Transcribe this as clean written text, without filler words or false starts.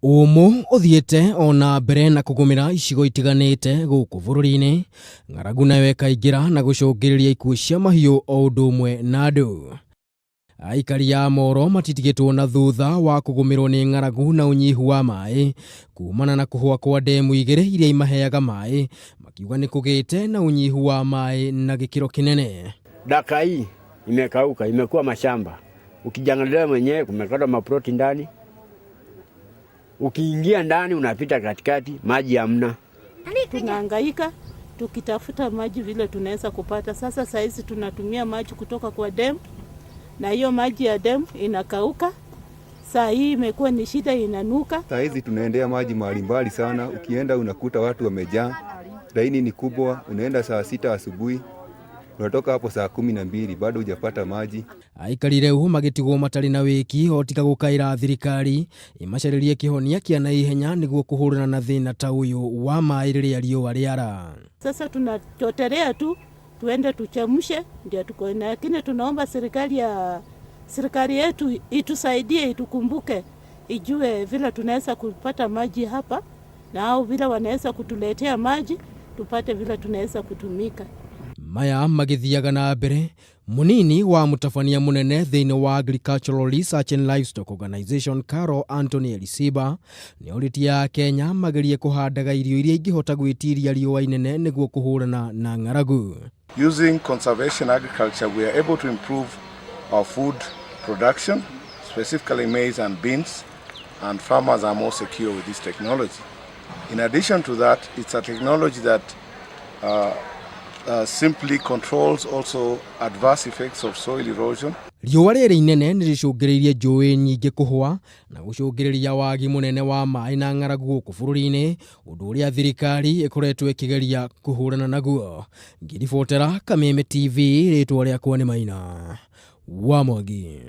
Ũmũ ũthiĩte ona mbere na kũgũmĩra icigo itiganĩte gũkũ bũrũri-inĩ, ng'aragu nayo ĩkaingĩra na gũcũngĩrĩria ikuũ cia mahiũ o ũndũ ũmwe na andũ. Aikari a Moro matitigĩtwo na thutha wa kũgũmĩrwo nĩ ng'aragu na ũnyihu wa maĩ kumana na kũhũa kwa ndemu igĩrĩ iria imaheaga maĩ, makiuga nĩ kũgĩte na ũnyihu wa maĩ na gĩkĩro kĩnene. Daka hii imekauka, imekuwa mashamba. Ukijiangalia mwenyewe kumekatwa maploti ndani, ukiingia ndani unapita katikati, maji hamna. Tunahangaika tukitafuta maji vile tunaweza kupata. Sasa saizi tunatumia maji kutoka kwa dam, na hiyo maji ya dam inakauka. Saa hii imekuwa ni shida, inanuka. Saa hizi tunaendea maji mahali mbali sana. Ukienda unakuta watu wamejaa, laini ni kubwa. Unaenda saa 6 asubuhi, unatoka hapo saa 12 bado hujapata maji. Aikari rĩu magĩtigwo matarĩ na wĩki o tiga gũkaĩra thirikari ĩmacarĩrie kĩhonia kĩa naihenya nĩguo kũhũrana na thĩna ta ũyũ wa maĩ rĩrĩa riũa rĩara. Sasa tunachotelea tu tuende tuchemshe ndio tuko, lakini tunaomba serikali yetu itusaidie, itukumbuke, ijue vile tunaweza kupata maji hapa na au vile wanaweza kutuletea maji tupate vile tunaweza kutumika. Maya magĩthiaga na mbere, mũnini wa mũtabania mũnene thĩinĩ wa Agricultural Research and Livestock Organization Caro Anthony Elisiba nĩ orĩtie Akenya magerie kũhandaga irio iria ingĩhota gwĩtiria riũa inene nĩguo kũhũrana na ng'aragu. Using conservation agriculture, we are able to improve our food production, specifically maize and beans, and farmers are more secure with this technology. In addition to that, it's a technology that simply controls also adverse effects of soil erosion. Riũa rĩrĩ inene nĩ rĩcũngĩrĩirie njũĩ nyingĩ kũhũa na gũcũngĩrĩria wagi mũnene wa maĩ na ng'aragu gũkũ bũrũri-inĩ, ũndũ ũrĩa thirikari ĩkoretwo ĩkĩgeria kũhũrana naguo. Ngĩribotera Kameme TV, rĩtwa rĩakwa nĩ Maina wa Mwangi.